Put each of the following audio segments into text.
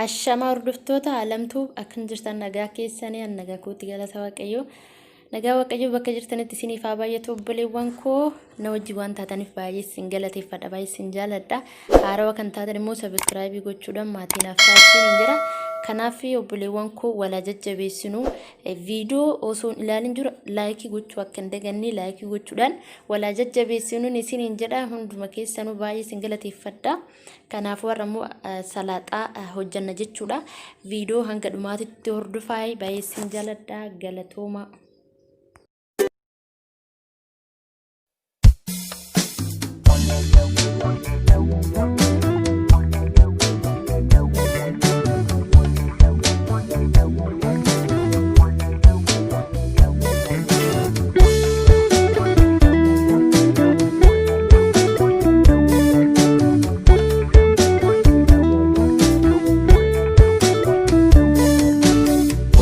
Ashamaa hordoftoota Alamtuu, akkam jirtan? Nagaa keessanii? An nagaa kootti, galata Waaqayyoo. Nagaa Waaqayyoo bakka jirtanitti isiniif haa baay'atu. Obboleewwan koo, na wajjin waan taataniif baay'ee isin galateeffadha, baay'ee isin jaaladha. Haarawaa kan taatan immoo subscribe gochuudhaan maatii naaf taasisin jira. Kanaaf obboleewwan koo, walaa jajjabeessinu. Viidiyoo osoo hin ilaalin jira like gochuu akka hin daganne, like gochuudhaan walaa jajjabeessinuun isiniin jedha. Hunduma keessanuu baay'ee isin galateeffadha. Kanaafuu har'a immoo salaaxaa hojjanna jechuudha. Viidiyoo hanga dhumaatitti hordofaa, baay'ee isin jaaladha, galatooma.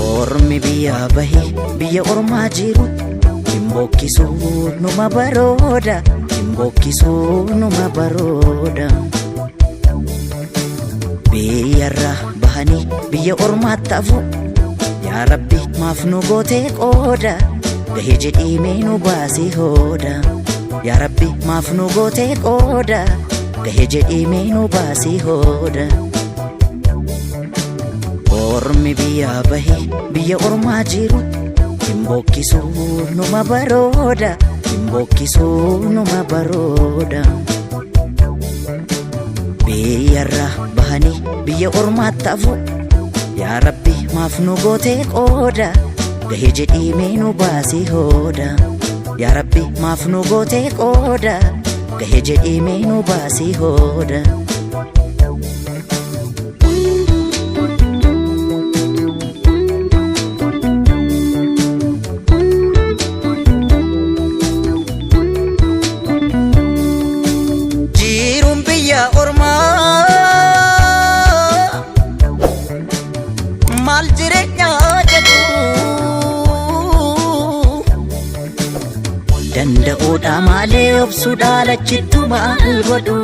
Ormi biyyaa bahe biyya ormaa jiru hin bokkisuu numa barooda, hin bokkisuu numa barooda. Biyyarra bahanii biyya ormaatti hafu, yaa Rabbi maaf nu gootee qooda, gahee jedhii mee nu baasii hooda. Yaa Rabbi maaf nu gootee qooda, gahee jedhii mee nu baasii hooda. Ormi biyyaa bahe biyya ormaa jiru hin bokkisuu numa barooda, hin bokkisuu numa barooda. Biyyarra bahanii biyya ormaatti hafu, yaa Rabbi maaf nu gootee qooda, gahee jedhii mee nu baasii hooda. Yaa Rabbi maaf nu gootee qooda, gahee jedhii mee nu baasii hooda. Jiruun biyya ormaa maal jireenya jedhu, danda'uudha malee obsuudha lachittu maal godhu.